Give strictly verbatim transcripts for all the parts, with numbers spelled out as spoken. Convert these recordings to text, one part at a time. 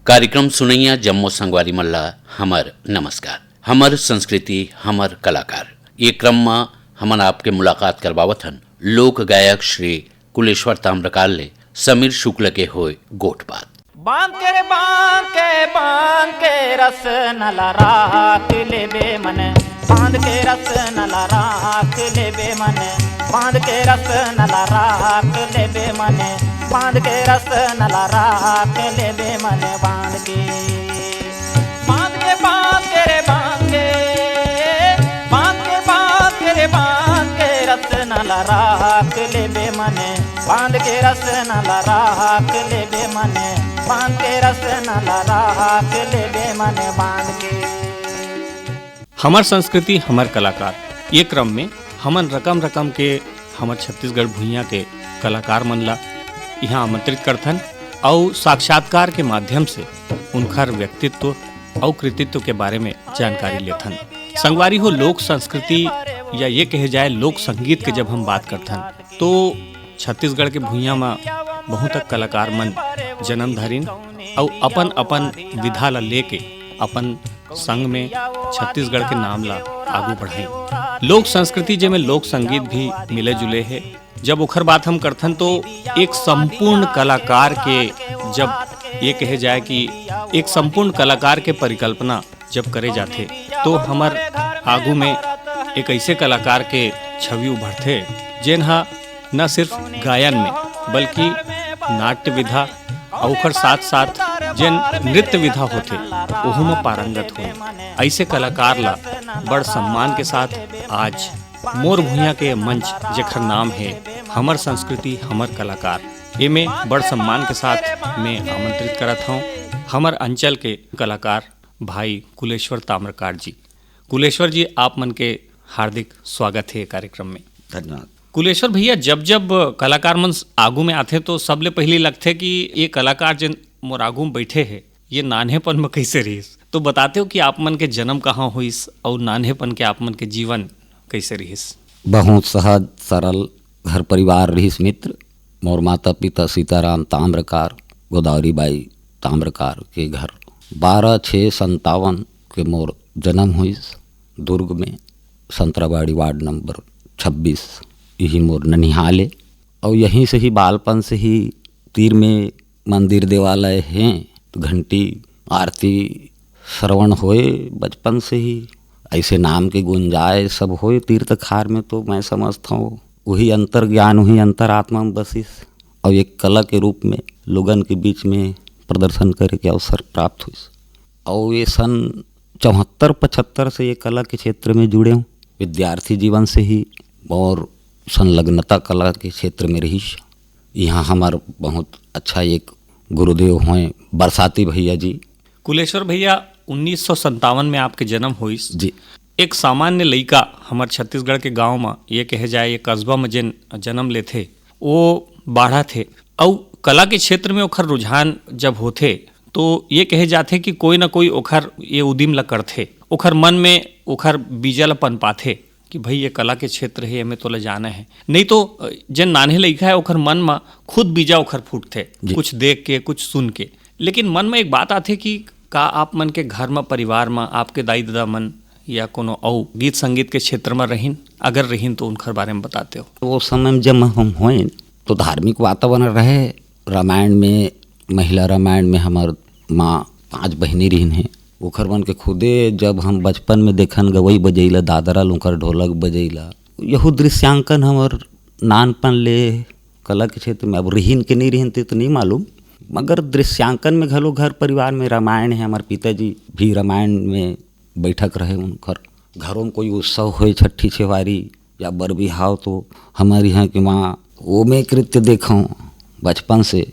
कार्यक्रम सुनइया जम्मो संगवारी मन ला हमर नमस्कार। हमर संस्कृति, हमर कलाकार, ये क्रम म हमन आपके मुलाकात करवावत हन लोक गायक श्री कुलेश्वर ताम्रकार ले समीर शुक्ल के होय गोठ बात। बांध के रे, बांध के, बांध के रस नला राख लेबे मन। बांध के रस नला राख लेबे मन। बांध के रस नला राख लेबे मन। बांध के रस नला राख लेबे मन। बांध के, बांध के, बांध के रे, बांध के, बांध के, बांध के रे, बांध के रस नला राख लेबे मन। बांध के रस नला राख लेबे मन। बांध के रस नला राख लेबे मन। बांध के। हमर संस्कृति, हमर कलाकार, ये क्रम में हमन रकम रकम के हमर छत्तीसगढ़ भुइयां के कलाकार मन ला इहां आमंत्रित करथन अउ साक्षात्कार के माध्यम से उनखर व्यक्तित्व अउ कृतित्व के बारे में जानकारी लेथन। संगवारी हो, लोक संस्कृति या ये कहे जाए लोक संगीत के जब हम बात करथन तो छत्तीसगढ़ के भुइयां म बहुत कलाकार मन जन्म धरिन अउ अपन अपन विधा ला लेके अपन संग में छत्तीसगढ़ के नाम ला आगू बढ़ाइन। लोक संस्कृति जेमे लोक संगीत भी मिले जुले हे। जब ओखर बात हम करथन तो एक संपूर्ण कलाकार के, जब ये कहे जाए कि एक संपूर्ण कलाकार के परिकल्पना जब करे जाथे तो हमर आगू में एक ऐसे कलाकार के छवि उभरथे जेन ह न सिर्फ गायन में बल्कि नाट्य विधा अउ ओकर साथ साथ जेन नृत्य विधा होथे ओहू में पारंगत होय। ऐसे कलाकार ला बड़ सम्मान के साथ आज मोर भुइयां के मंच, जेखर नाम हे हमर संस्कृति हमर कलाकार, एमे बड़ सम्मान के साथ मैं आमंत्रित करत हौं हमर अंचल के कलाकार भाई कुलेश्वर ताम्रकार जी। कुलेश्वर जी, आप मन के हार्दिक स्वागत हे कार्यक्रम में। धन्यवाद। कुलेश्वर भैया, जब जब कलाकार मन आगू में आथे तो सबले पहिली लगथे कि ये कलाकार जेन मोर आगू में बैठे हे, ये नान्हेपन में कैसे रहिस? तो बताते हो कि आप मन के जन्म कहाँ होइस अउ नान्हेपन के आप मन के जीवन कैसे रहिस? बहुत सहज सरल घर परिवार रहिस मित्र। मोर माता पिता सीताराम ताम्रकार, गोदावरी बाई ताम्रकार के घर। बारह छः संतावन के मोर जन्म होइस दुर्ग में, संतराबाड़ी वार्ड नंबर छब्बीस, इही मोर ननिहाल ए। अउ यहीं से ही बालपन से ही तीर में मंदिर देवालय हे, तो घंटी आरती श्रवण होए बचपन से ही। ऐसे नाम के गुंजाए सब होए तीर्थ खार में, तो मैं समझता हूँ वही अंतर्ज्ञान, वही अंतरात्मा में बसिस। और एक कला के रूप में लोगन के बीच में प्रदर्शन करे के अवसर प्राप्त होइस। और ये सन चौहत्तर पचहत्तर से ये कला के क्षेत्र में जुड़े हूँ। विद्यार्थी जीवन से ही और संलग्नता कला के क्षेत्र में रहिस। यहाँ हमार बहुत अच्छा एक गुरुदेव होए बरसाती भैया जी। कुलेश्वर भैया, उन्नीस सौ संतावन में आपके जन्म होइस। जी। एक सामान्य लइका हमर छत्तीसगढ़ के गांव म, ये कहे जाए, ये कस्बा म जेन जन्म लेथे, वो बाढ़त हे। अउ कला के क्षेत्र में ओखर रुझान जब होथे, तो ये कहे जाथे कि कोई ना कोई ओखर ये उदिम ल करथे, ओखर मन में ओखर बीजा ल पनपाथे कि भाई, ये कला के क्षेत्र हे, एमे तोला जाना हे। नहीं तो, अ, जेन नान्हे लइका हे, ओखर मन म खुद बीजा ओखर फूटथे, जी। कुछ देख के, कुछ सुन के। लेकिन मन में एक बात आथे कि का आप मन के घर म, परिवार म, आपके दाई ददा मन या कोनो अउ गीत संगीत के क्षेत्र म रहिन? अगर रहिन, तो उनकर बारे में बताते हो। वो समय में जब हम होएन, तो धार्मिक वातावरण रहे। रामायण में, महिला रामायण में हमर माँ पांच बहिनी रहिन हे। ओखर मन के खुदे जब हम बचपन में देखन, गवई बजैला, दादरा ल ओकर ढोलक बजैला, यहू दृश्यांकन हमर नानपन ले कला के क्षेत्र में, अब रिहिन के नहीं रिहिन ते तो नहीं मालूम, मगर दृश्यांकन में घलो घर परिवार में रामायण हे। हमारे पिताजी भी रामायण में बैठक रहे उनकर। घरों में कोई उत्सव होए, छठी छेवारी या बर बिहाव, तो हमारे यहाँ के माँ वो में कृत्य देखों बचपन से।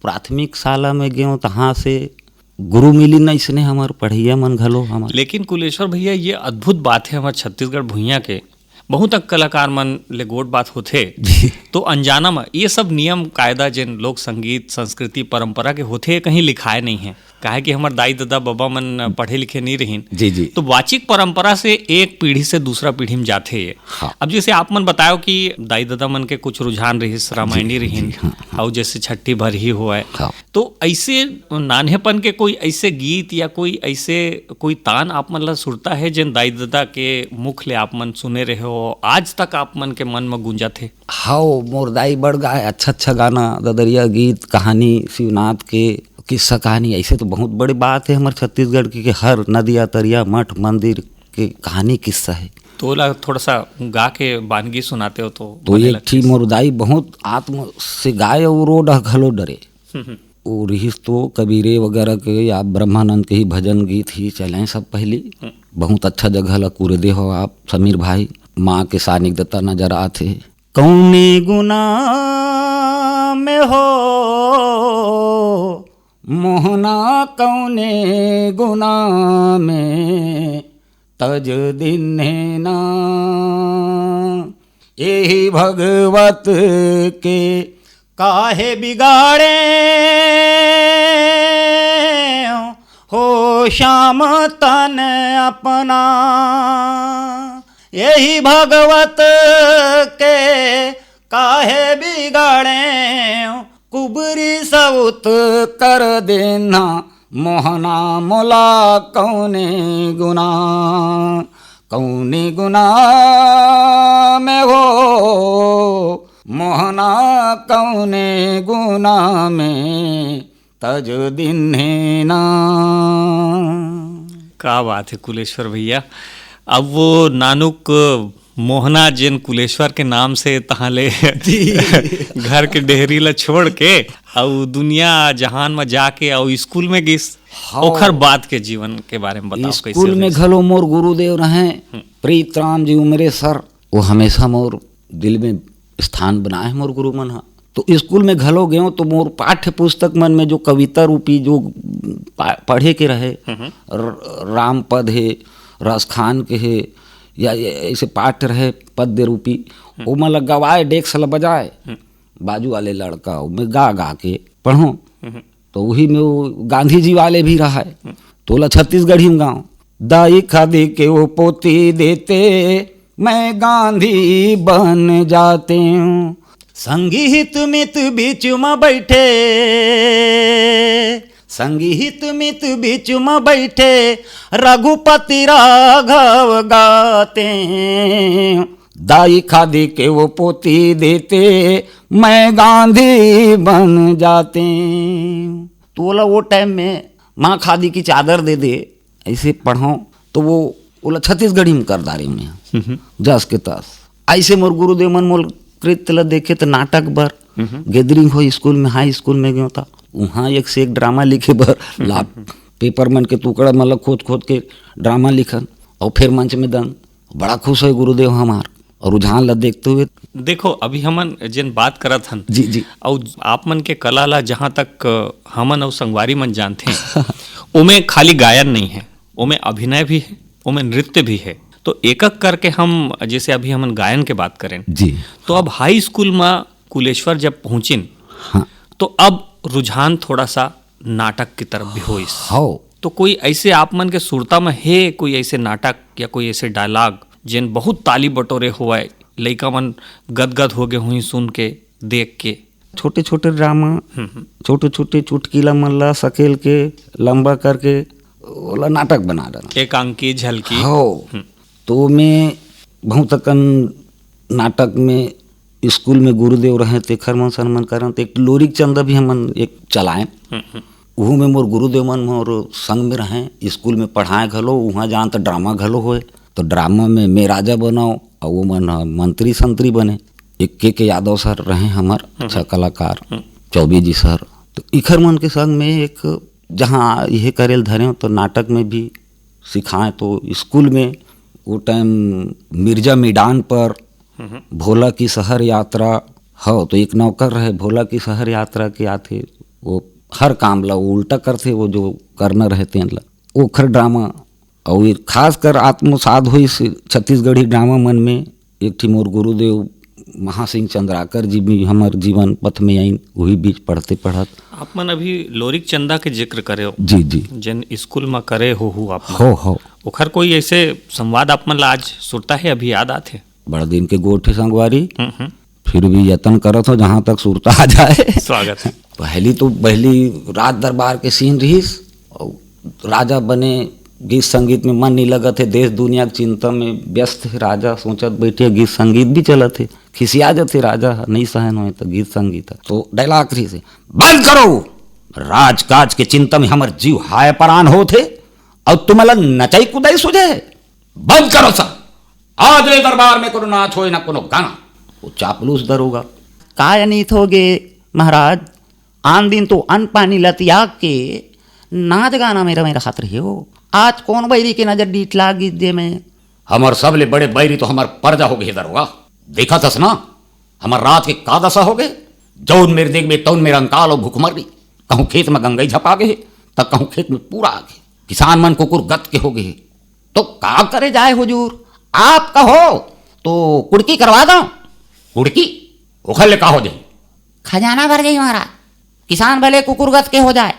प्राथमिक शाला में गयों, तहाँ से गुरु मिली न, इसने हमार पढ़ैया मन घलो हमार। लेकिन कुलेश्वर भैया, ये अद्भुत बात है हमार छत्तीसगढ़ भुइयां के, बहुत अक कलाकार मन ले गोठ बात होथे, जी। तो अनजाना म ये सब नियम कायदा, जेन लोक संगीत, संस्कृति, परंपरा के होथे, ये कहीं लिखाए नहीं है। काहे कि हमर दाई ददा बबा मन पढ़े लिखे नहीं रहिन। जी, जी। तो वाचिक परंपरा से एक पीढ़ी से दूसरा पीढ़ी में जाथे ये। हाँ। अब जैसे आप मन बताओ कि दाई ददा मन के कुछ रुझान रहिस, रामायणी जी, रहिन, जी, हाँ, हाँ। अउ जैसे छट्ठी भरही होवय, हाँ। तो ऐसे नान्हेपन के कोई ऐसे गीत या कोई ऐसे, कोई तान आप मन ला सुरता है, जेन दाई ददा के मुख ले आप मन सुने रहे हो, आज तक आप मन के मन में गूंजत हे? हाओ, मोर दाई बड़ गाय, अच्छा, अच्छा गाना, ददरिया गीत, कहानी, शिवनाथ के किस्सा कहानी, ऐसे तो बहुत बड़ी बात है हमर छत्तीसगढ़ की, कि हर नदिया, तरिया, मठ, मंदिर के कहानी, किस्सा है। तो ओला थोड़ा सा गा के बानगी सुनाते हो तो तो बने एक लगथे। ठी मोर दाई बहुत आत्म से गाय, अउ रो डह घलो डरे। हम्म, हम्म। वो रिहिस तो कबीरे वगैरह के या ब्रह्मानंद के ही भजन गीत ही चले सब पहली। हम्म। बहुत अच्छा जगह ला कुरे दे हो आप समीर भाई, माँ के सानिग्धता नजर आथे। कौने गुना में हो मोहना, कौने गुना में तज दिन ना, यही भगवत के काहे बिगाड़े हो श्याम तन अपना। यही भगवत के काहे बिगाड़े कुबरी सउत कर देना। मोहना मोला कौने गुना, कौने गुना में हो मोहना, कौने गुना में तज दिन है ना। का बात है कुलेश्वर भैया। अब वो नानुक मोहना जेन कुलेश्वर के नाम से तहाँ ले घर के डेहरी ला छोड़ के अउ दुनिया जहान में जाके अउ स्कूल में गिस। हाँ। ओखर बाद के जीवन के बारे में बताओ, कैसे स्कूल में होइस? घलो मोर गुरुदेव रहे, हम्म। प्रीत राम जी उमरे सर, वो हमेशा मोर दिल में स्थान बनाए मोर गुरु मन हा। तो स्कूल में घलो गयो तो मोर पाठ्य पुस्तक मन में जो कविता रूपी जो पा-, पढ़े के रहे, हम्म। र-, राम पद हे, रसखान के हे, या ये ऐसे पाठ रहे पद्य रूपी, हम्म। ओमन ला गवाए, डेस्क ला बजाए, हम्म। बाजू वाले लड़का ओमे गा गा के पढ़ो। हम्म। तो वही में वो गांधी जी वाले भी रहा है। हम्म। तोला छत्तीसगढ़ी में गाँव, दाई खादी के वो पोती देते, मैं गांधी बन जाते हूँ। संगी हित मित बीच में बैठे, संगी हित मित बीच में बैठे, रघुपति राघव गाते। दाई खादी के वो पोती देते, मैं गांधी बन जाते। तो ओला वो टाइम में माँ खादी की चादर दे दे, ऐसे पढ़ो, तो वो ओला छत्तीसगढ़ी में कर डारे उन्हें, हम्म। जस के तस। ऐसे मोर गुरुदेव मन मोर कृत्य ला देखे तो नाटक बर हम्म। गैदरिंग हो स्कूल में, हाई स्कूल में गयो था, वहाँ एक से एक ड्रामा लिखे बर ला पेपर मन के टुकड़ा मन ला खोद खोद के ड्रामा लिखन और फिर मंच में दन। बड़ा खुश होय गुरुदेव हमार और रुझान ला देखते हुए। देखो, अभी हमन जेन बात करत हन जी, जी। अउ आप मन के कला ला जहाँ तक, अ, हमन अउ संगवारी मन जानथे, ओमे खाली गायन नहीं है, ओमे अभिनय भी है, ओमे नृत्य भी है। तो एक-एक करके हम, जैसे अभी हमन गायन के बात करें, जी। तो अब हाई स्कूल में कुलेश्वर जब पहुँचिन, हाँ। तो अब रुझान थोड़ा सा नाटक की तरफ भी होइस। हाँ। तो कोई ऐसे आप मन के सुरता में हे, कोई ऐसे नाटक या कोई ऐसे डायलॉग जेन बहुत ताली बटोरे होवय, लइका मन गदगद हो गए हुई सुन के, देख के? छोटे-छोटे ड्रामा, हम्म, हम्म। छोटे-छोटे चुटकीला मन ला सकेल के लंबा करके ओला नाटक बना डारन। एकांकी, झलकी। हो। हम्म। तो मैं बहुत अकन नाटक में स्कूल में गुरुदेव रहे, तेखर मन से हमन करन, तो एक लोरिक चंदा भी हमन एक चलाएं। हम्म, हम्म। उहू में मोर गुरुदेव मन मोर संग में रहें, स्कूल में पढ़ाए घलो, उहाँ जान त ड्रामा घलो होए। तो ड्रामा में मैं राजा बनाओ, अउ वो मन ह मंत्री संतरी बने। एक के के यादव सर रहे हमर अच्छा हम्म। कलाकार, हम्म। चौबे जी सर। तो इखर मन के संग में एक जहाँ इहे करेल धरे तो नाटक में भी सिखाए। तो स्कूल में वो टाइम मिर्जा मिडान पर हम्म। भोला की शहर यात्रा हो, तो एक नौकर रहे, भोला की शहर यात्रा के आथे, वो हर काम ला वो उल्टा करथे, वो जो करना रहे तेन ला, ओखर ड्रामा। और ये खासकर आत्मसात होइस छत्तीसगढ़ी ड्रामा मन में, एक ठी मोर गुरुदेव महासिंह चंद्राकर जी भी हमर जीवन पथ में आइन, वही बीच पढ़ते पढ़त। आप मन अभी लोरिक चंदा के जिक्र करे हो। जी, जी। जेन स्कूल म करे हो, हो आप मन। हो, हो। ओखर कोई ऐसे संवाद आप मन ला आज सुरता है, अभी याद आथे? बड़ा दिन के गोठ है संगवारी। हम्म, हम्म। फिर भी यत्न करत हो जहाँ तक सुरता आ जाए। स्वागत है। पहली तो, पहली राज दरबार के सीन रहिस, और राजा बने, गीत संगीत में मन नहीं लगत है, देश दुनिया के चिंता में व्यस्त है राजा, सोचत बैठे, गीत संगीत भी चलत है, खिसिया जाते राजा, नहीं सहन होए तो गीत संगीत है। तो डायलॉग रहिस है, "बंद करो, राजकाज के चिंता में हमर जीव हाय परान होत है, और तुमला नचई कुदई सुझे है? बंद करो सब, आज ले दरबार में कोनो नाच होए ना कोनो गाना।" वो चापलूस दरोगा, "काय अनीत हो गे महाराज, आन दिन तो अन्न पानी ल त्याग के नाच गाना में रमे रहत रहे हो, आज कौन बैरी के नजर डीठ लाग गीस दे में?" "हमर सबले बड़े बैरी तो हमर परजा हो गे दरोगा, देखत हस ना हमर राज के का दशा हो गे, जौन मेर देखबे तौन मेर अंकाल और भुखमरी, कहूँ खेत में गंगई झपा गे, त कहूँ खेत में पूरा आ गे, किसान मन कुकुर गत के हो गे, तो का करे जाए हुजूर, आप कहो तो कुड़की करवा दो।" "कुड़की? ओखर ले का हो जाही?" "खजाना भर जाही महाराज, किसान भले कुकुरगत के हो जाए,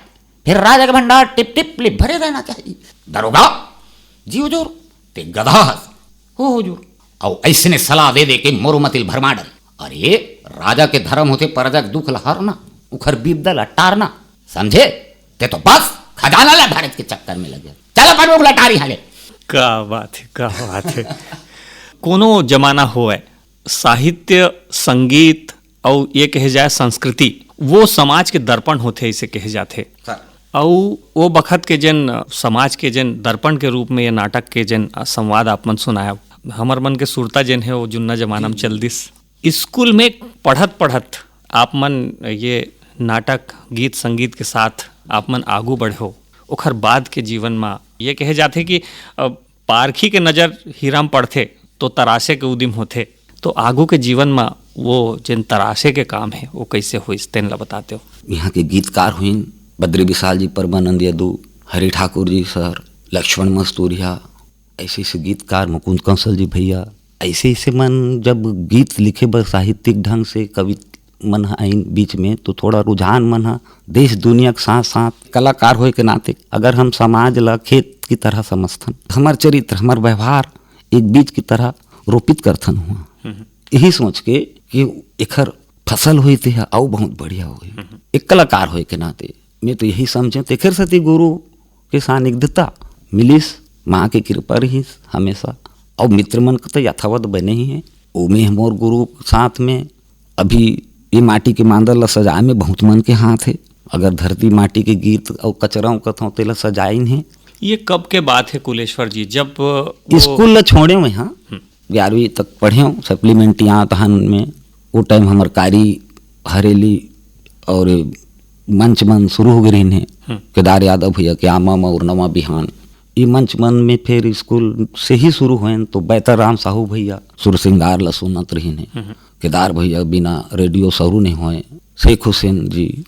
फिर राजा के भंडार टिप टिप ले भरे रहना चाहिए।" "दरोगा!" "जी हुजूर।" "ते गधा हस।" "हो हुजूर।" "अउ ऐसने सलाह दे दे के मोरो मतिल भरमा डर। अरे, राजा के धर्म होथे परजा के दुख ल हरना, उखर विपदा ल टारना, समझे? ते तो बस खजाना ला भारत के चक्कर में लगे। चल अपन मुख लटारी हाले।" का बात है, का बात है। कोनो जमाना होवय, साहित्य, संगीत अउ ये कहे जाए संस्कृति, वो समाज के दर्पण होथे, इसे कहे जाथे। हाँ। अउ वो बखत के जेन, अ, समाज के जेन दर्पण के रूप में ये नाटक के जेन, अ, संवाद आप मन सुनाया, हमर मन के सुरता जेन है, वो जुन्ना जमाना में चल दिस। स्कूल में पढ़त-पढ़त आप मन ये नाटक, गीत, संगीत के साथ आप मन आगू बढ़े हो। ओखर बाद के जीवन म ये कहे जाथे कि, अ, पारखी के नजर हीरा म पड़थे, तो तराशे के उदिम होथे। तो आगू के जीवन म वो जेन तराशे के काम हे, वो कइसे होइस, तेन ल बताते हो। यहाँ के गीतकार होइन, बद्री विशाल जी, परमानंद यदु, हरि ठाकुर जी सर, लक्ष्मण मस्तूरिया, ऐसे ऐसे गीतकार, मुकुंद कंसल जी भैया, ऐसे ऐसे मन जब गीत लिखे बर साहित्यिक ढंग से कवि मन ह आइन बीच में, तो थोड़ा रुझान मन ह देश दुनिया के साथ साथ कलाकार होए के नाते अगर हम समाज ला खेत की तरह समझथन, हमर चरित्र, हमर व्यवहार एक बीज की तरह रोपित करथन हुआ, हम्म। यही सोच के कि एखर फसल होई ते ह अउ बहुत बढ़िया होई। हम्म। एक कलाकार होए के नाते मैं तो यही समझे, तेखर सेती गुरु के सानिध्यता मिलिस, माँ के कृपा रहिस हमेशा, अउ मित्र मन के तो यथावत बने ही है। ओमे मोर गुरु के साथ में अभी ये माटी के मांदर ला सजाए में बहुत मन के हाथ है। अगर धरती माटी के गीत अउ कचरा उकत हों, तेला सजाइन है। ये कब के बात है कुलेश्वर जी, जब वो स्कूल ला छोड़े हुए, हाँ, हम्म। ग्यारहवीं तक पढ़े हूँ, सप्लीमेंट्री आत हन में, वो टाइम हमर कारी हरेली और मंच मन शुरू हो गए रहिन हे। हम्म। केदार यादव भैया के आमा म और नवा बिहान, ये मंच मन में फिर स्कूल से ही शुरू होएन, तो बैतर राम साहू भैया सुर श्रृंगार ला सुनत रहिन हे। हम्म। केदार भैया बिना रेडियो शुरू नहीं होए। शेख हुसैन जी,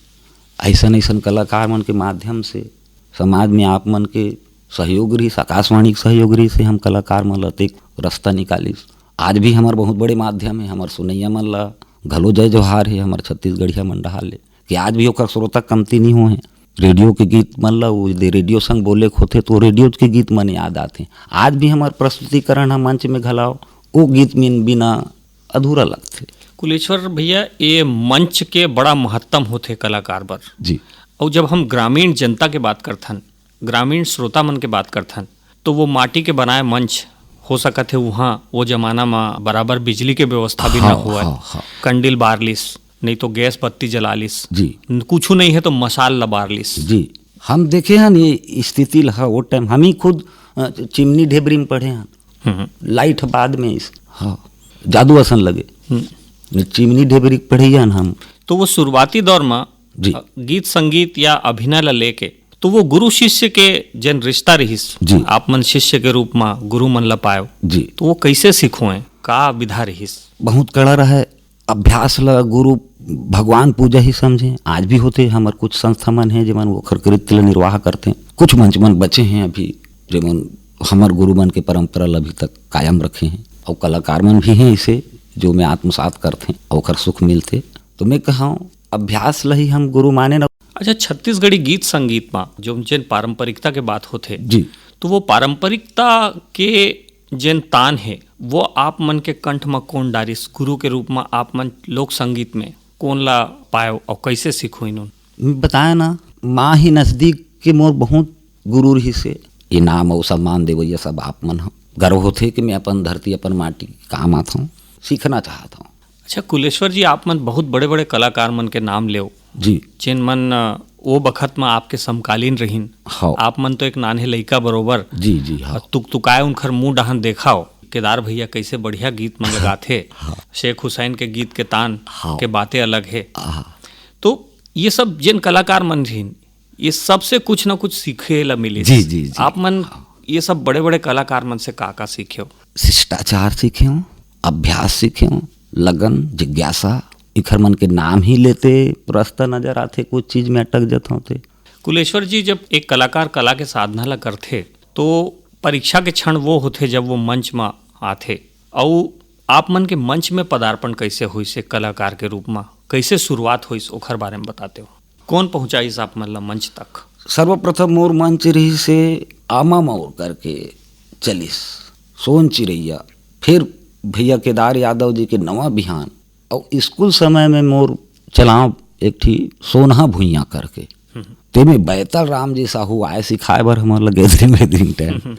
ऐसन ऐसन कलाकार मन के माध्यम से समाज में आप मन के सहयोग रहिस, आकाशवाणी के सहयोग रहिस, से हम कलाकार मन ल अतेक रस्ता निकालिस। आज भी हमर बहुत बड़े माध्यम है, हमर सुनैया मन ल घलो जय जोहार है, हमर छत्तीसगढ़िया मन डहार ले, कि आज भी ओकर श्रोता कमती नहीं होए। रेडियो के गीत मन ल वो दे, रेडियो संग बोले के होथे, तो रेडियो के गीत मन याद आथे। आज भी हमर प्रस्तुतिकरण ह मंच में घलाओ, वो गीत मन बिना अधूरा लगथे। कुलेश्वर भैया, ये मंच के बड़ा महत्तम होथे कलाकार बर। जी। अउ जब हम ग्रामीण जनता के बात करथन, ग्रामीण श्रोता मन के बात करथन, तो वो माटी के बनाए मंच हो सकत हे, उहाँ वो जमाना म बराबर बिजली के व्यवस्था भी न हाँ, होवय। हाँ, हाँ। कंडील बार लिस, नहीं तो गैस बत्ती जला लिस। जी। न-, कुछु नहीं है तो मशाल ल बार लिस। जी, हम देखे हन ये स्थिति ल, हाँ, वो टाइम हम ही खुद, अ, चिमनी ढेबरी में पढ़े हन। हम्म। लाइट बाद में इस, हाँ, जादू असन लगे। हम्म। चिमनी ढेबरी के पढ़े हन हम। तो वो शुरुआती दौर में, जी। अ, गीत संगीत या अभिनय ला लेके, तो वो गुरु शिष्य के जन रिश्ता रहिस, जी। आप मन शिष्य के रूप में गुरु मन ला पायो, जी। तो वो कैसे सिखोए, का विधा रहिस? बहुत कड़ा रहे, अभ्यास ला गुरु भगवान पूजा ही समझे, आज भी होथे। हमर कुछ संस्था मन हे, जेमन ओखर कृत्य ला निर्वाह करथे। कुछ मंच मन बचे हैं अभी, जेमन हमर गुरु मन के परंपरा ला अभी तक कायम रखे हैं, और कलाकार मन भी हैं इसे, जो मैं आत्मसात करथे, ओखर सुख मिलथे। तो मैं कहूँ, अभ्यास ल ही हम गुरु माने न। अच्छा, छत्तीसगढ़ी गीत संगीत मा जो जेन पारंपरिकता के बात होथे, जी। तो वो पारंपरिकता के जेन तान हे, वो आप मन के कंठ मा कोन डारिस? गुरु के रूप मा आप मन लोक संगीत में कोन ला पायो अउ कैसे सीखोइन? बताए ना, माँ ही नजदीक के मोर बहुत गुरु रहिस हे। ये नाम अउ सम्मान देवैया सब आप मन ह। गर्व होथे कि मैं अपन धरती, अपन माटी के काम आथव, सीखना चाहत हव। अच्छा कुलेश्वर जी, आप मन बहुत बड़े-बड़े कलाकार मन के नाम लेव, जी। जेन मन, अ, ओ बखत म आपके समकालीन रहिन। हव। आप मन तो एक नान्हे लइका बरोबर, जी, जी, हव। अ, तुकतुकाए उनखर मुंह डाहन देखव, केदार भैया कैसे बढ़िया गीत मन लगाथे, हव। शेख हुसैन के गीत के तान हव। के बातें अलग हे। हव। तो ये सब जेन कलाकार मन रहिन, ये सबसे कुछ ना कुछ सीखे ला मिलिस। जी, जी, जी। आप मन ये सब बड़े-बड़े कलाकार मन से का-का सीखेव? शिष्टाचार सीखेव, अभ्यास सीखेव, लगन, जिज्ञासा। इखर मन के नाम ही लेते प्रस्त नजर आथे, कुछ चीज में अटक जथव ते। कुलेश्वर जी, जब एक कलाकार कला के साधना ला करथे, तो परीक्षा के क्षण वो होथे, जब वो मंच म आथे। अउ आप मन के मंच में पदार्पण कैसे होइस, एक कलाकार के रूप म कैसे शुरुआत होइस, ओखर बारे में बताते हो? कौन पहुंचाइस आप मन ला मंच तक? सर्वप्रथम मोर मंच रहिस हे आमा मौर करके चलिस, सोन चिरैया। फिर भैया केदार यादव जी के नवा बिहान, अउ स्कूल समय में मोर चलाव एक ठी सोनहा भुइयां करके। हम्म। तेमे बैतल राम जी साहू आए सिखाए बर हमर ला gathering वैदरिंग time। हम्म।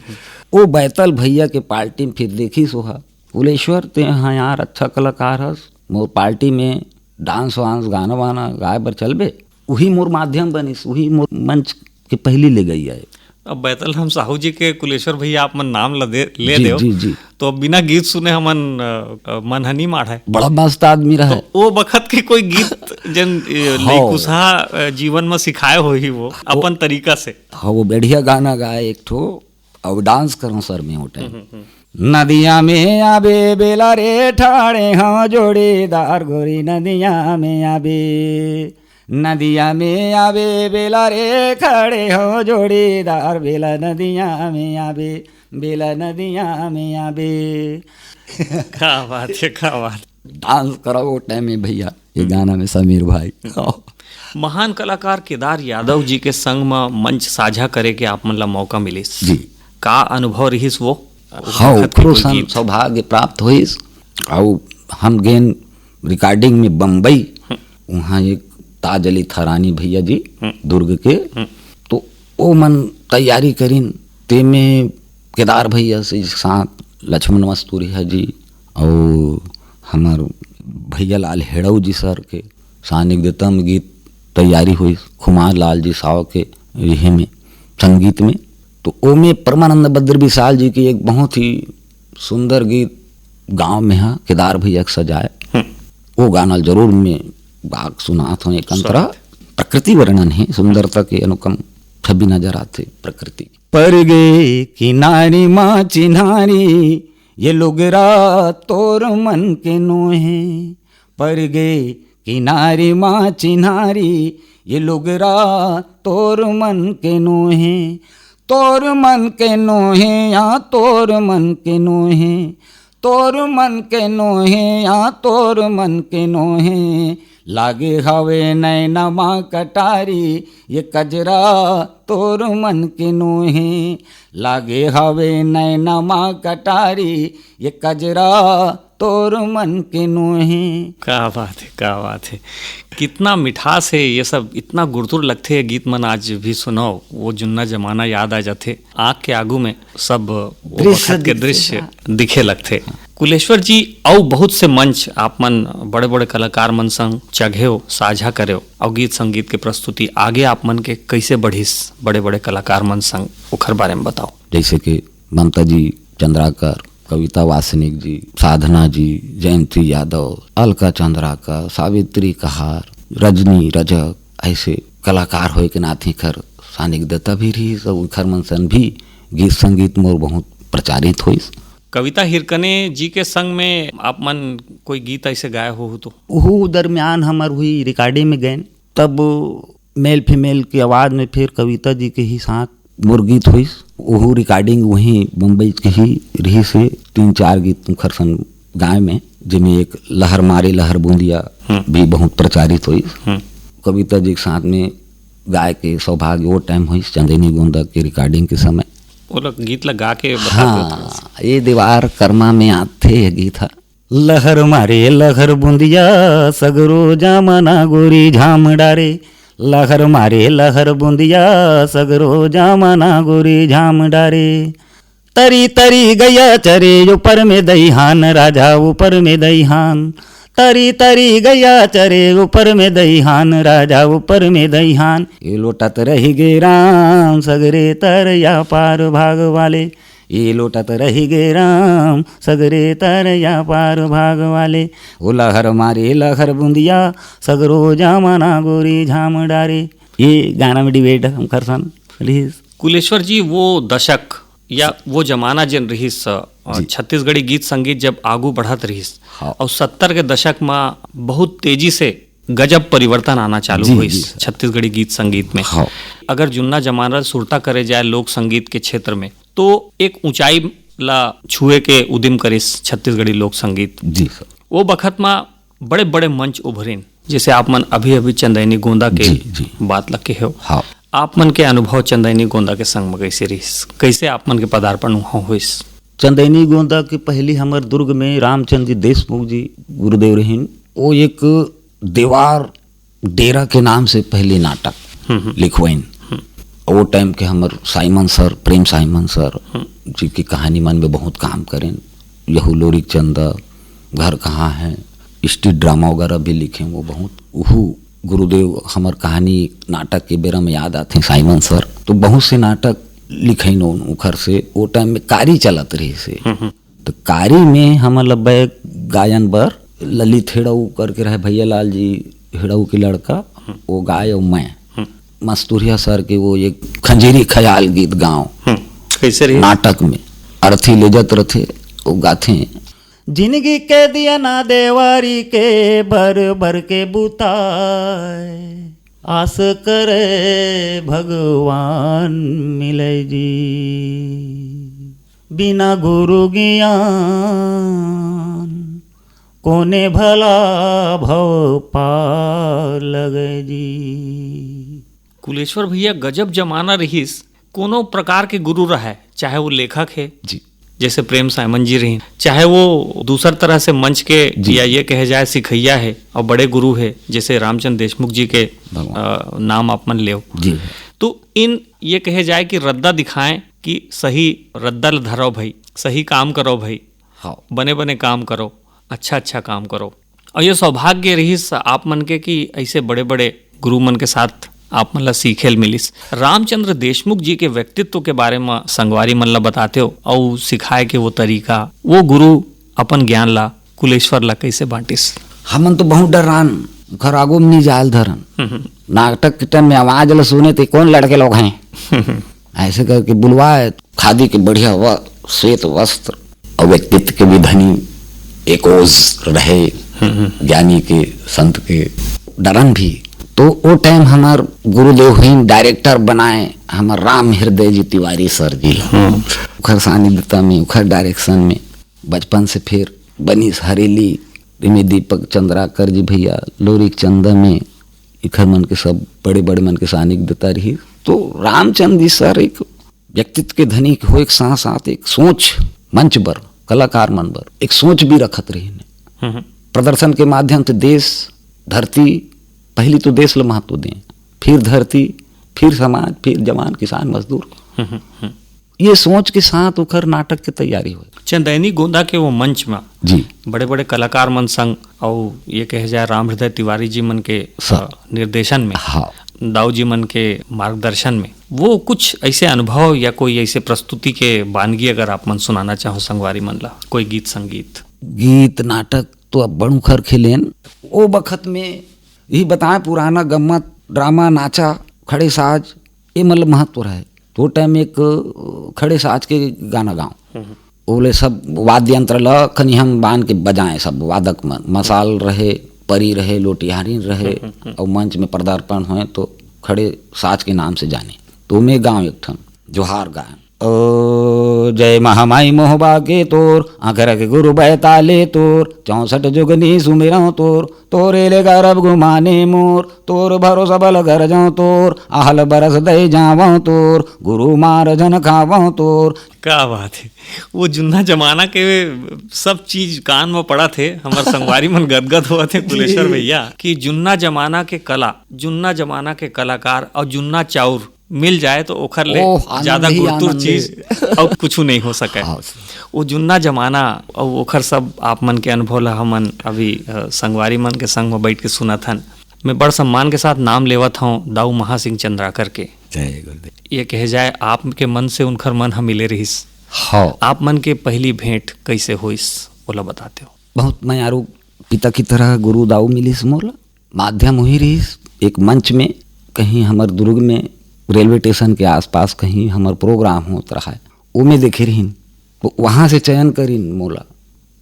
ओ बैतल भैया के पार्टी में फिर देखिस ओहा, "कुलेश्वर, ते हाँ यार, अच्छा कलाकार हस, मोर पार्टी में डांस वांस, गाना वाना गाए बर चलबे?" उही मोर माध्यम बनिस, उही मोर मंच के पहली ले गई आए। अब बैतल राम साहू जी के कुलेश्वर भैया आप मन नाम ल दे, ले जी, देव, जी, जी। तो अब बिना गीत सुने हमन, अ, अ, मन ह नी माढ़य। बड़ा मस्त आदमी रहे। तो ओ बखत के कोई गीत जेन, अ, हाँ। लइकुसहा, अ, जीवन म सिखाए होही वो, वो अपन तरीका से। हाँ, वो बढ़िया गाना गाए एक ठो, अउ डांस करो सर में वो टाइम। हम्म, हम्म, हम्म। नदिया में आबे बेला रे, ठाड़े हव जोड़ीदार गोरी, नदिया में आबे, नदिया में आबे बेला रे, खड़े हव जोड़ीदार, बेला नदिया में आबे, बेला नदिया में आबे। का बात है, का बात। डांस करो वो टाइम में भैया, ये हम्म। गाना में समीर भाई। महान कलाकार केदार यादव जी के संग म मंच साझा करे के आप मन ला मौका मिलिस। जी। का अनुभव रिहिस वो? हाँ, वखत के ओकरो कोई सन गीत? सौभाग्य प्राप्त होइस। अउ हम गेन recording में बम्बई, हम्म। उहाँ एक ताज अली थरानी भैया जी, हम्म। दुर्ग के, हम्म। तो ओ मन तैयारी करिन, तेमे केदार भैया से साथ लक्ष्मण मस्तुरिया जी अउ हमर भैया लाल हेड़ऊ जी सर के सानिध्यता में गीत तैयारी होइस, खुमार लाल जी साव के रिहे में संगीत में। तो ओमे परमानंद बद्र विशाल जी के एक बहुत ही सुंदर गीत गाँव में हा केदार भैया के सजाए। हम्म। वो गाना जरूर मैं गा के सुनात हूँ एक अंतरा। स्वागत। प्रकृति वर्णन है, सुंदरता के अनुकम छवि नजर आते प्रकृति। पर गे किनारी माँ चिन्हारी, ये लुगरा तोर मन के नोहे। पर गे किनारी माँ चिन्हारी, ये लुगरा तोर मन के नोहे। तोर मन के नोहे या तोर मन के नोहे, तोर मन के नोहे या तोर मन के नोहे। लागे हवे नैना माँ कटारी, ये कजरा तोर मन के नोहे। लागे हवे नैना माँ कटारी, ये कजरा तोर मन के नोहे। का बात है, का बात है। कितना मिठास है ये सब, इतना गुरतुर लगथे ये गीत मन आज भी सुनव, वो जुन्ना जमाना याद आ जाथे। आँख के आगू में सब वो दृश्य बखत के दिखथे, दृश्य हाँ। दिखे लगथे। कुलेश्वर जी, अउ बहुत से मंच आप मन बड़े-बड़े कलाकार मन संग चघेव, साझा करेव, अउ गीत संगीत के प्रस्तुति आगे आप मन के कैसे बढ़िस बड़े-बड़े कलाकार मन संग, ओखर बारे में बताओ। जैसे कि ममता जी चंद्राकर, कविता वासनिक जी, साधना जी, जयंती यादव, अलका चंद्राकर, सावित्री कहार, रजनी रजक, ऐसे कलाकार होए के नाते एखर सानिग्धता भी रहिस अउ एखर मन सन भी गीत संगीत मोर बहुत प्रचारित होइस। कविता हिरकने जी के संग में आप मन कोई गीत ऐसे गाए हो, हो तो? ओहू दरमियान हमर हुई recording में गएन, तब male female के आवाज में फिर कविता जी के ही साथ मोर गीत होइस। ओहू recording वहीं बम्बई के ही रहिस हे, तीन चार गीत उंखर संग गाय में, जेमे एक लहर मारे लहर बूंदिया हम्म। भी बहुत प्रचारित होइस। हम्म। कविता जी के साथ में गाय के सौभाग्य वो टाइम होइस, चंदैनी गोंदा के रिकॉर्डिंग के समय। वो लोग गीत ला गा के बताते हाँ, होते। ये देवार कर्मा में आथे ये गीत ह। लहर मारे लहर बूंदिया, सगरो जामना गोरी झाम डारे। लहर मारे लहर बूंदिया, सगरो जामना गोरी झाम डारे। तरी तरी गैया चरे ऊपर में दईहान, राजा ऊपर में दईहान। तरी तरी गैया चरे ऊपर में दईहान, राजा ऊपर में दईहान। ये लोटत रही गे राम सगरे तरया पार भाग वाले। ये लोटत रही गे राम सगरे तरया पार भाग वाले। ओ लहर मारे लहर बूंदिया, सगरो जामना गोरी झाम डारे। ये गाना में डिबेट हम खरसन रिहिस। कुलेश्वर जी, वो दशक या वो जमाना जेन रिहिस, अ, जी। छत्तीसगढ़ी गीत संगीत जब आगू बढ़त रिहिस, हाँ। और सत्तर के दशक में बहुत तेजी से गजब परिवर्तन आना चालू जी, होइस जी, सर। छत्तीसगढ़ी गीत संगीत में। हाँ। अगर जुन्ना जमाना सुरता करे जाए लोक संगीत के क्षेत्र में, तो एक ऊंचाई ला छुए के उदिम करिस छत्तीसगढ़ी लोक संगीत। जी, सर। वो बखत में बड़े-बड़े मंच उभरिन, जैसे आप मन अभी-अभी चंदैनी गोंदा के जी, जी। बात ला कहे हो। हाँ। आप मन के अनुभव चंदैनी गोंदा के संग में कैसे रिहिस? कैसे आप मन के पदार्पण उहाँ होइस? चंदैनी गोंदा के पहली हमर दुर्ग में रामचंद्र जी देशमुख जी गुरुदेव रहिन। वो एक देवार डेरा के नाम से पहली नाटक हम्म, हम्म। लिखवाइन। हम्म। वो टाइम के हमर साइमन सर, प्रेम साइमन सर, हम्म। जी की कहानी मन में बहुत काम करेन। यहू लोरिक चंदा, घर कहाँ है, स्ट्रीट ड्रामा वगैरह भी लिखे वो बहुत। उहू गुरुदेव हमर कहानी नाटक के बेरा में याद आथे साइमन सर। तो बहुत से नाटक लिखइन उन-, उखर से। वो टाइम में कारी चलत रहिस हे। हम्म, हम्म। तो कारी में हमन ल बैक गायन बर ललित हेड़ऊ करके रहे, भैया लाल जी हेड़ऊ के लड़का, हम्म। वो गाय और मैं। हम्म। मस्तुरिया सर के वो एक खंजीरी ख्याल गीत गाँव हम्म। कैसे रही? नाटक में अर्थी ले जात रथे, वो गाथे। जिंदगी के दिया ना देवारी के बर बर के बुताए, आस करे भगवान मिले जी। बिना गुरु ज्ञान कोने भला भव पार लगे जी। कुलेश्वर भैया, गजब जमाना रहिस, कोनो प्रकार के गुरु रहे, चाहे वो लेखक है, जी। जैसे प्रेम साइमन जी रहिन, चाहे वो दूसर तरह से मंच के जी। या ये कहे जाए सिखैया है और बड़े गुरु है, जैसे रामचंद्र देशमुख जी के, भगवान। अ, नाम आप मन लेव। जी। तो इन ये कहे जाए कि रद्दा दिखाएं कि सही रद्दा ल धरो भाई, सही काम करो भाई, हाँ। बने बने काम करो, अच्छा अच्छा काम करो। और ये सौभाग्य रहिस आप मन के कि ऐसे बड़े बड़े गुरु मन के साथ आप मन ला सीखे ल मिलिस। रामचंद्र देशमुख जी के व्यक्तित्व के बारे में संगवारी मन ला बताते हो और सिखाए के वो तरीका, वो गुरु अपन ज्ञान ला, कुलेश्वर ला कैसे बांटिस? हमन तो बहुत डरान, घर आगू में नहीं जायल धरन। हम्म, हम्म। नाटक के टाइम में आवाज ला सुने तो कौन लड़के लोग हैं? हम्म, हम्म। ऐसे करके बुलवाए, खादी के बढ़िया व-, श्वेत वस्त्र और व्यक्तित्व के भी धनी, एक ओज रहे, हम्म, हम्म। ज्ञानी के, संत के, डरन भी। तो वो टाइम हमार गुरुदेव ही डायरेक्टर बनाए, हमार राम हृदय जी तिवारी सर जी ला। हम्म। उखर सानिध्यता में, उखर डायरेक्शन में बचपन से फिर बनिस हरेली, एमे दीपक चंद्राकर जी भैया, लोरिक चंदा में इखर मन के सब बड़े-बड़े मन के सानिध्यता रही। तो रामचंद जी सर एक व्यक्तित्व के धनी होए के साथ-साथ एक सोच मंच बर, कलाकार मन बर एक सोच भी रखत रहिन। हम्म। प्रदर्शन के माध्यम से देश, धरती, पहली तो देश ल महत्व दें, फिर धरती, फिर समाज, फिर जवान, किसान, मजदूर। हम्म, हम्म। ये सोच के साथ ओखर नाटक के तैयारी होए। चंदैनी गोंदा के वो मंच में जी। बड़े-बड़े कलाकार मन संग, अउ ये कहे जाए राम हृदय तिवारी जी मन के, सर। अ, निर्देशन में, हाँ। दाऊ जी मन के मार्गदर्शन में, वो कुछ ऐसे अनुभव या कोई ऐसे प्रस्तुति के बानगी अगर आप मन सुनाना चाहो संगवारी मन ला, कोई गीत संगीत? गीत नाटक तो अब बड़ू खर खेलेन। ओ बखत में यही बताएं, पुराना गम्मत, ड्रामा, नाचा, खड़े साज, ये मतलब महत्व रहे। तो टाइम एक, अ, खड़े साज के गाना गाँव। हम्म। ओले सब वाद्य यंत्र ल कनी हम बांध के बजाएं, सब वादक मन, मसाल रहे, परी रहे, लोटिहारी रहे, हम्म, हम्म, हम्म। और मंच में पदार्पण होए तो खड़े साज के नाम से जाने। तो मैं गाँव एक ठन जोहार गायन। ओ जय महामाई मोहबा के तोर, आखर के गुरु बैताले तोर, चौसठ जुगनी सुमिरंव तोर, तोरे ले गरब गुमाने मोर, तोर भरोसा बल गरजंव तोर, आहल बरस दे जावंव तोर, गुरु मार झन खावंव तोर। क्या बात है, वो जुन्ना जमाना के सब चीज कान में पड़त हे, हमर संगवारी मन गदगद होवत हे कुलेश्वर भैया, कि जुन्ना जमाना के कला, जुन्ना जमाना के कलाकार और जुन्ना चाउर मिल जाए तो ओखर ले ओह, आनंद ज्यादा ही गुरतुर आनंद चीज हे। और कुछ नहीं हो सके। हाँ। वो जुन्ना जमाना और ओखर सब आप मन के अनुभव ला हमन अभी, अ, संगवारी मन के संग में बैठ के सुनत हन। मैं बड़ सम्मान के साथ नाम लेवत हूँ दाऊ महासिंह चंद्राकर के। जय गुरुदेव। ये कहे जाए, आपके मन से उनकर मन ह मिले रहिस। हाँ। आप मन के पहली भेंट कैसे होइस, ओला बताते हो? बहुत मयारू पिता की तरह गुरु दाऊ मिलिस मोला। माध्यम वही रहिस, एक मंच में कहीं हमर दुर्ग में रेलवे स्टेशन के आसपास कहीं हमर प्रोग्राम होत रहा है, ओमे देखे रहिन, तो वहाँ से चयन करिन मोला।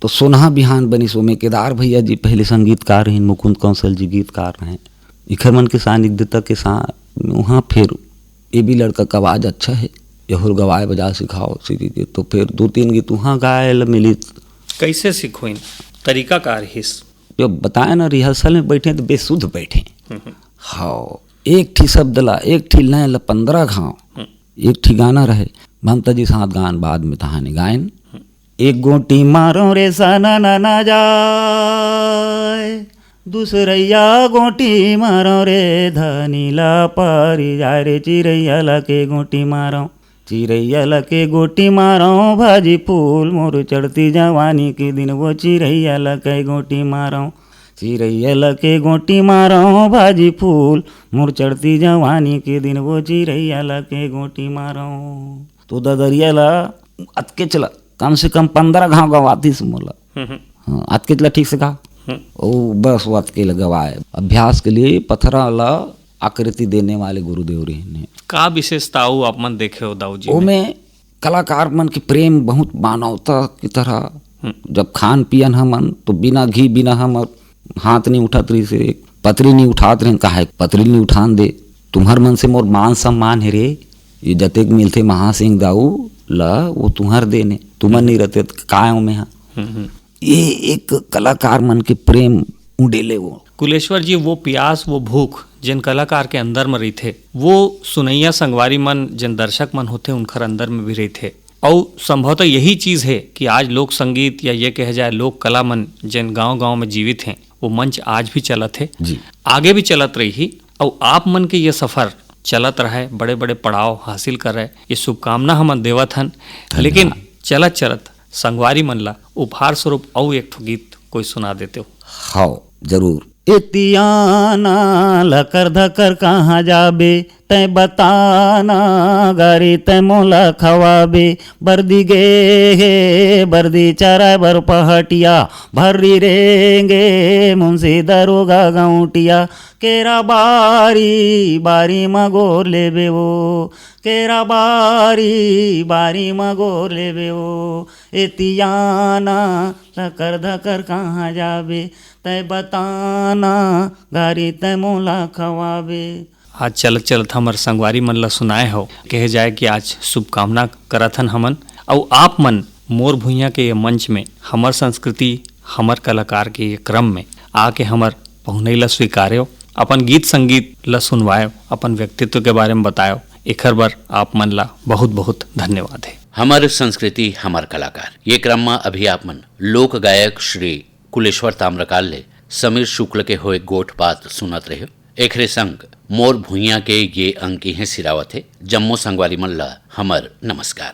तो सोनहा बिहान बनिस, ओमे केदार भैया जी पहले संगीतकार रहिन, मुकुंद कौशल जी गीतकार रहे, इखर मन के सानिध्यता के साथ वहाँ फिर ये भी लड़का का आवाज़ अच्छा है, यहुर गवाए बजा सिखाओ सीधी दे, तो फिर दो तीन गीत वहाँ गाए ल मिली। कैसे सिखोइन? तरीका का रहिस? जो बताए ना, रिहर्सल में बैठे तो बेसुध बैठे। हम्म। हाँ, एक ठी शब्द ला, एक ठी लय ला पंद्रह घाव। हम्म। एक ठी गाना रहे, ममता जी साथ गान बाद में तहाने गायन। हम्म। एक गोटी मारो रे सना ना ना जाए, दूसरैया गोटी मारो रे धनी ला पारी जाए रे, चिरैया ला के गोटी मारो, चिरैया ला के गोटी मारो भाजी फूल, मोर चढ़ती जवानी के दिन वो चिरैया ला के गोटी मारो, चिरैया ला के गोटी मारो भाजी फूल, मोर चढ़ती जवानी के दिन वो चिरैया ला के गोटी मारो। तो ददरिया ला अतके चला, कम से कम पंद्रह घाव गवातीस मोला। हम्म, हम्म। हाँ, अतके चला ठीक से गा। हम्म। ओ बस वो अतके ला गवाए। अभ्यास के लिए पथरा ला आकृति देने वाले गुरुदेव रहिन हे। का विशेषता अउ आप मन देखे हो दाऊ जी में? ओमे कलाकार मन के प्रेम, बहुत मानवता की तरह। हम्म। जब खान पियन हमन तो बिना घी बिना हमर हाथ नहीं उठत रहिस हे, पतरी नहीं उठात रहिन, काहे पतरी नहीं उठान दे। तुम्हर मन से मोर मान सम्मान हे रे, ये जतेक मिलथे महासिंह दाऊ ला, वो तुम्हर देने, तुमन नहीं रहते त काय ओमे हा। हम्म, हम्म। ये एक कलाकार मन के प्रेम उंडेले वो। कुलेश्वर जी, वो पियास, वो भूख जेन कलाकार के अंदर में रहिथे, वो सुनैया संगवारी मन, जेन दर्शक मन होथे, उनखर अंदर में भी रहिथे। अउ संभवतः यही चीज हे कि आज लोक संगीत या ये कहे जाए लोक कला मन जेन गांव-गांव में जीवित हें, वो मंच आज भी चलत हे, जी। आगे भी चलत रही। अउ आप मन के ये सफर चलत रहे, बड़े-बड़े पड़ाव हासिल करे, ये शुभकामना हमन देवत हन। धन्यवाद। लेकिन चलत-चलत संगवारी मन ला उपहार स्वरूप अउ एक ठो गीत कोई सुना देते हो। हाव, जरूर। एतियाना लकर धकर कहाँ जाबे, तैं बताना गारी तैं मोला खवाबे। बरदी गे हे बरदी चराय बर पहटिया, भर्री रेंगे मुंशी दरोगा गौटिया। केरा बारी बारी म गोर लेबे वो, केरा बारी बारी म गोर लेबे वो। एतियाना लकर धकर कहाँ जाबे, तैं बताना गारी तैं मोला खवाबे। आज चलत चलत हमर संगवारी मन ला सुनाए हो, कहे जाए कि आज शुभकामना करत हन हमन। अउ आप मन मोर भुइयां के ये मंच में हमर संस्कृति, हमर कलाकार के ये क्रम में आके हमर पहुनई ला स्वीकारेव, अपन गीत संगीत ला सुनवाएव, अपन व्यक्तित्व के बारे में बताएव, एखर बर आप मन ला बहुत बहुत धन्यवाद हे। हमर संस्कृति, हमर कलाकार, ये क्रम में अभी आप मन लोक गायक श्री कुलेश्वर ताम्रकार ले समीर शुक्ल के होए गोठ बात सुनत रहे। एकरे संग मोर भुइयां के ये अंक इहें सिरावत हे। जम्मो संगवारी मन ला हमर नमस्कार।